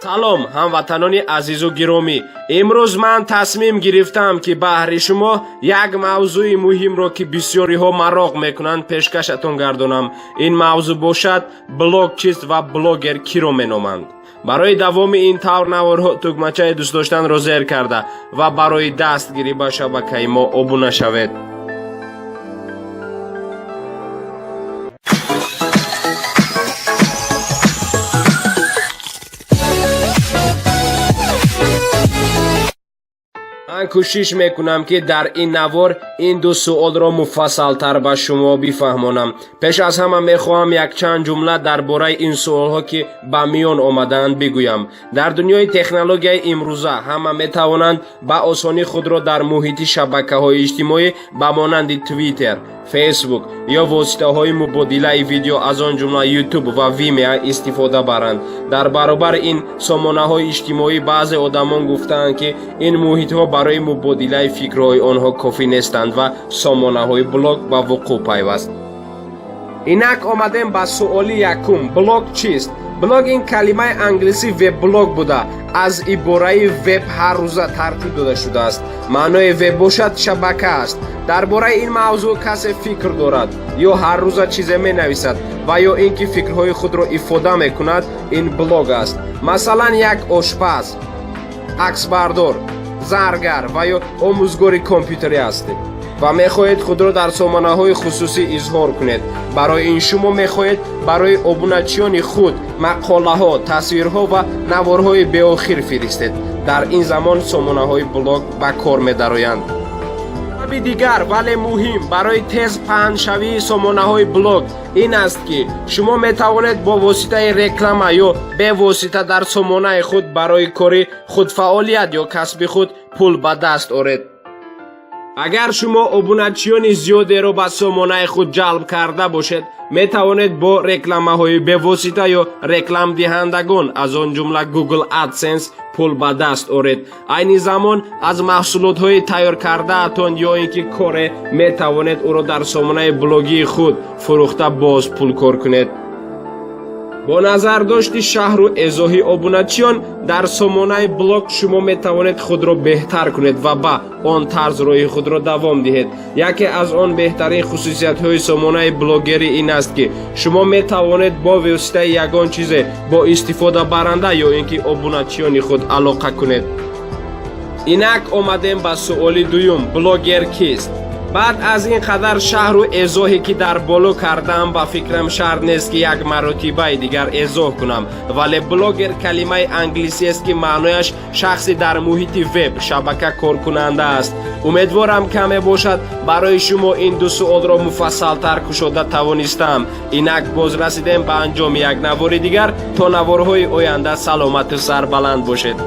Салом, ҳамватанони азизу гиромӣ. Имрӯз ман тасмим гирифтам, ки баҳри шумо як мавзӯи муҳимро, ки бисёриҳо мароқ мекунанд, пешкашатон гардонам. Ин мавзӯъ бошад блог чист ва блогер киро меноманд. Барои давоми ин тавр наворҳо тугмачаи дӯстдоштанро зер карда ва барои дастгирӣ ба шабакаи мо обуна шавед. Ман кӯшиш мекунам, ки дар ин навор ин ду суолро муфассалтар ба шумо бифаҳмонам. Пеш аз ҳама мехоҳам якчанд ҷумла дар бораи ин суолҳо, ки ба миён омадаанд, бигӯям. Дар дунёи технологияи имрӯза ҳама метавонанд ба осонӣ худро дар муҳити шабакаҳои иҷтимоӣ ба монанди Твиттер, Фейсбук ё воситаҳои мубодилаи видео, аз он ҷумла Ютуб ва Вимеа, истифода баранд. Дар баробари ин сомонаҳои иҷтимоӣ баъзе одамон гуфтаанд, ки ин муҳитҳо барои мубодилаи фикрҳои онҳо кофӣ нестанд ва сомонаҳои блог ба вуқӯъ пайваст. Инак омадем ба суоли якум: блог чист? Блог ин калимаи англисӣ вебблог буда, аз ибораи веб ҳаррӯза тартиб дода шудааст. Маънои веб бошад шабака аст. Дар бораи ин мавзӯъ касе фикр дорад ё ҳаррӯза чизе менависад ва ё ин ки фикрҳои худро ифода мекунад, ин блог аст. Масалан, як ошпаз, аксбардор, заргар ва ё омӯзгори компютерӣ ҳастед ва мехоҳед худро дар сомонаҳои хусусӣ изҳор кунед. Барои ин шумо мехоҳед барои обуначиёни худ мақолаҳо, тасвирҳо ва наворҳои беохир фиристед. Дар ин замон сомонаҳои блог ба кор медароянд. Сабаби дигар, вале муҳим барои тез паҳншавии сомонаҳои блог ин аст, ки шумо метавонед бо воситаи реклама ё бевосита дар сомонаи худ барои кори худфаъолият ё касби худ пул ба даст оред. Агар шумо обуначиёни зиёдеро ба сомонаи худ ҷалб карда бошед, метавонед бо рекламаҳои бевосита ё рекламдиҳандагон, аз он ҷумла Google AdSense, пул ба даст оред. Айни замон аз маҳсулотҳои тайёр кардаатон ё ин ки коре метавонед ӯро дар сомонаи блогии худ фурӯхта боз пулкор кунед. Бо назардошти шаҳру эзоҳи обуначиён дар сомонаи блог шумо метавонед худро беҳтар кунед ва ба он тарз роҳи худро давом диҳед. Яке аз он беҳтарин хусусиятҳои сомонаи блогерӣ ин аст, ки шумо метавонед бо воситаи ягон чизе бо истифодабаранда ё ин ки обуначиёни худ алоқа кунед. Инак омадем ба суоли дуюм: блогер кист? Баъд аз ин қадар шаҳру эзоҳе, ки дар боло кардаам, ба фикрам шарт нест, ки як маротибаи дигар эзоҳ кунам. Вале блогер калимаи англисиест, ки маънояш шахси дар муҳити веб шабака коркунанда аст. Умедворам, каме бошад барои шумо ин ду суолро муфассалтар кушода тавонистам. Инак боз расидем ба анҷоми як навори дигар. То наворҳои оянда саломату сарбаланд бошед.